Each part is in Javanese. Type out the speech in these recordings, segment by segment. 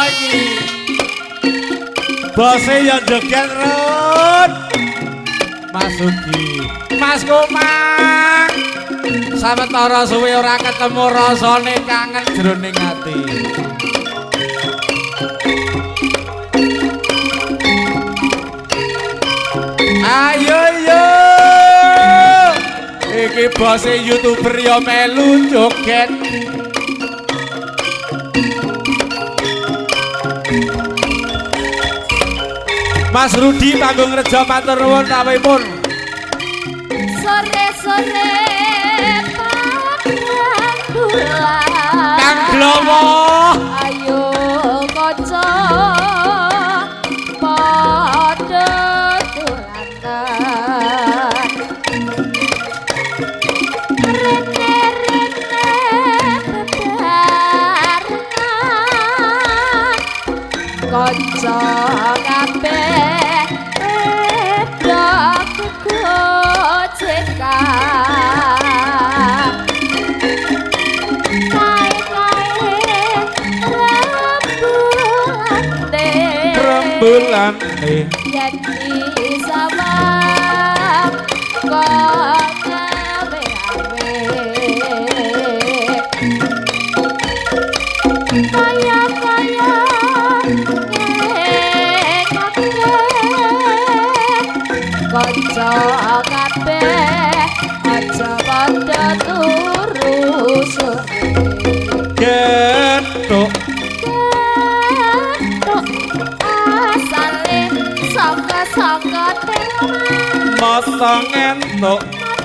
sapa iki? Bose ya joget Run. Mas Ugi, Mas Komang. Sawetara suwe ora ketemu rasane kangen jroning ati. Ayo yo. Iki bose YouTuber ya melu joget. Mas Rudi Panggung Rejo matur nuwun rawuhipun. Sore-sore padang bulan. Kang Glowo. Ayo kaca padha dolanan. Rene-rene bebarengan. Kaca kabeh padha gojekan. Kae-kae rembulane. Rembulane yen disawang kok ngawe-awe. Kaya-kaya ngekake kanca kabeh aja padha turu sore. Gethuk Gethuk asale saka-saka teman. Masa ngentuk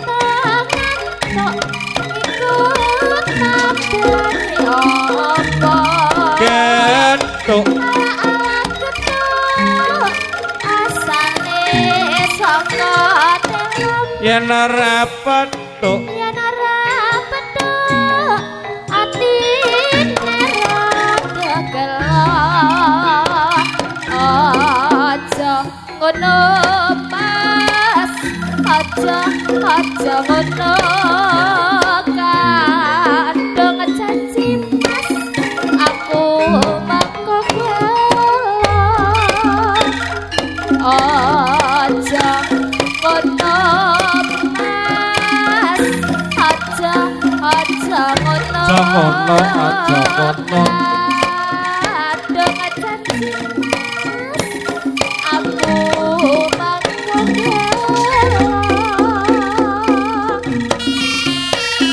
Mata ngantuk iku tandane apa? Gethuk Ala-ala gethuk asale saka telem. Yen ora petuk Yen ora petuk atine rada gelo. Aja ngono Mas, aja aja ngono kadung janji Mas aku mengko gelo. Aja ngono Mas, aja aja ngono. Aja ngono, aja ngono.